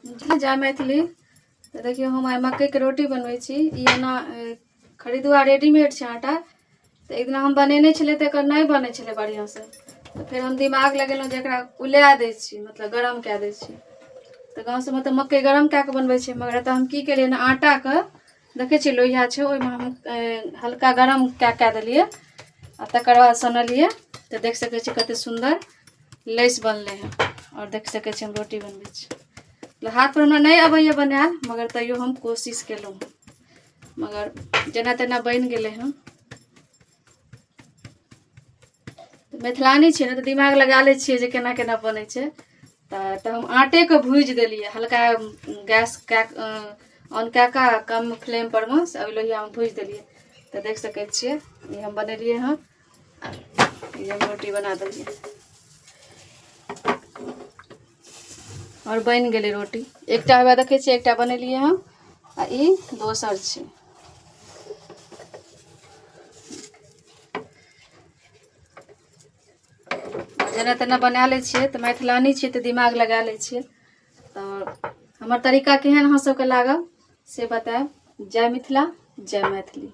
जय मैथिली। तऽ देखियौ, हम आइ मकइके रोटी बनबै छी। ई एना खरीदुआ रेडीमेड छै आटा। तऽ एक दिना हम बनेने छलियै तऽ एकर नहि बनै छलै बढ़िआँसँ। तऽ फेर हम दिमाग लगेलहुँ जे एकरा उला दै छी, मतलब गरम कए दै छी। तऽ गाँव सबमे तऽ मकइ गरम कए कऽ बनबै छै, मगर एतऽ हम की केलियै ने, आटाके देखै छियै लोहिया छै, ओहिमे हम हल्का गरम कए कए देलियै आ तकर बाद सनलियै। तऽ देख सकै छी कते सुन्दर लैस बनलै हँ। आओर देख सकै छी हम रोटी बनबै छी। मतलब हाथ पर हमरा नहि अबैए बनायल, मगर तैयो हम कोशिश केलहुँ, मगर जेना तेना बनि गेलै हँ। मैथिलानी छियै ने, तऽ दिमाग लगा लै छियै जे केना केना बनै छै। तऽ हम आटेके भूजि देलियै हल्का गैस कए ऑन कए कऽ, कम फ्लेम पर मे से ओहि लोहियामे भूजि देलियै। तऽ देख सकै छियै, ई हम बनेलियै हँ, ई हम रोटी बना देलियै आओर बनि गेलै रोटी। एकटा हवे देखै छियै, एकटा बनेलियै हँ आ ई दोसर छै। जेना तेना बना लै छियै। तऽ मैथिलानी छियै तऽ दिमाग लगा लै छियै। तऽ हमर तरीका केहन अहाँ सबके लागल से बतायब। जय मिथिला, जय मैथिली।